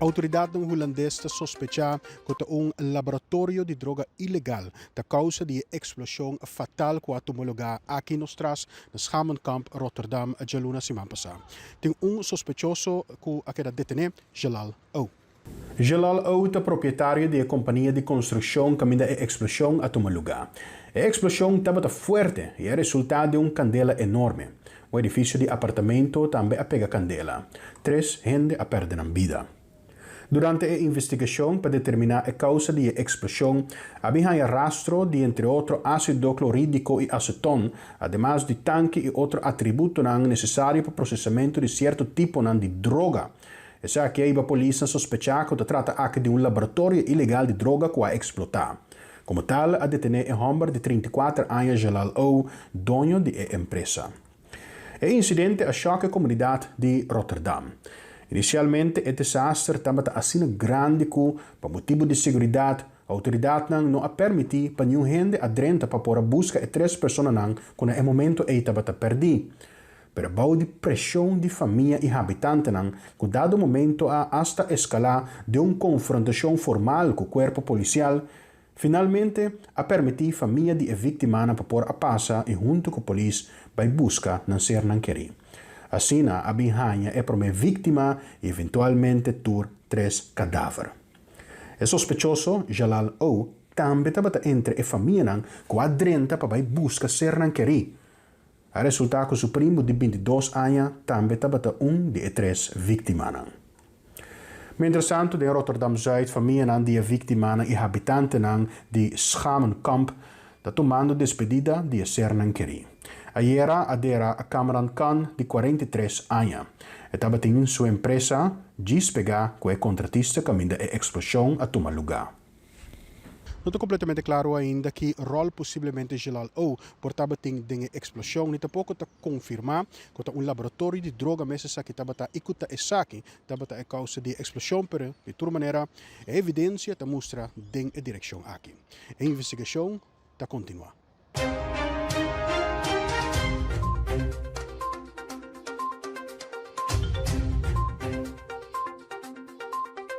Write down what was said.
Outoridatnan hulandes ta sospechá ku ta un laboratorio di droga ilegal ta kousa di e eksploshon fatal ku a tuma lugá aki nos tras na Schamenkamp, Rotterdam, djaluna siman pasá. Tin un sospechoso ku a keda detené, Jalal O. Jalal O ta propietario di e kompania di konstrukshon kaminda e eksploshon a tuma lugá. E eksploshon tabata fuerte i a resultá den un kandela enorme. Un edifisio di apartamento tambe a pega kandela. Tres hende a pèrdè nan bida. Durante e investigashon pa determiná e kousa di e eksploshon, a bin haña rastro di entre otro ásido klorídiko i aseton, ademas di tanki i otro atributonan nesesario pa prosesamentu di sierto tiponan di droga. Esaki a hiba polisnan sospechá ku ta trata aki di un laboratorio ilegal di droga ku a eksplotá. Komo tal a detené e hòmber di 34 aña Jalal O, doño di e empresa. E insidente a shòk e komunidat di Rotterdam. Inisialmente e desaster tabata asina grandi ku, pa motibu di seguridat, outoridatnan no a permití pa niun hende a drenta pa por a buska e tres personanan ku na e momento ei tabata pèrdí. Pero bou di preshon di famia i habitantenan ku dado momento a asta eskalá den un konfrontashon formal ku kuerpo polisial, finalmente a permití famia di e víktimanan pa por a pasa i huntu ku polis bai buska nan sernan kerí. Asina a bin haña e promé víktima i eventualmente tur tres kadaver. E sospechoso, Jalal O. tambe tabata entre e famianan ku a drenta pa bai buska sernan kerí. A resultá ku su primu di 22 aña tambe tabata un di e tres víktimanan. Mientrastantu den Rotterdam-Zuid famianan di e víktimanan i habitantenan di Schamenkamp ta tumando despedida di e sernan kerí. Ayera a dera Kamran Khan di 43 aña. E tabatin su empresa djis pegá ku e kontratista kaminda e eksploshon a tuma lugá. No ta kompletamente klaro ainda ki ròl posiblemente Jalal O. por tabatin den e eksploshon, ni tampoko ta konfirmá ku ta un laboratorio di droga mes esaki tabata i ku ta esaki tabata e kousa di e eksploshon, pero di tur manera e evidensia ta mustra den e direkshon aki. E investigashon ta kontinuá.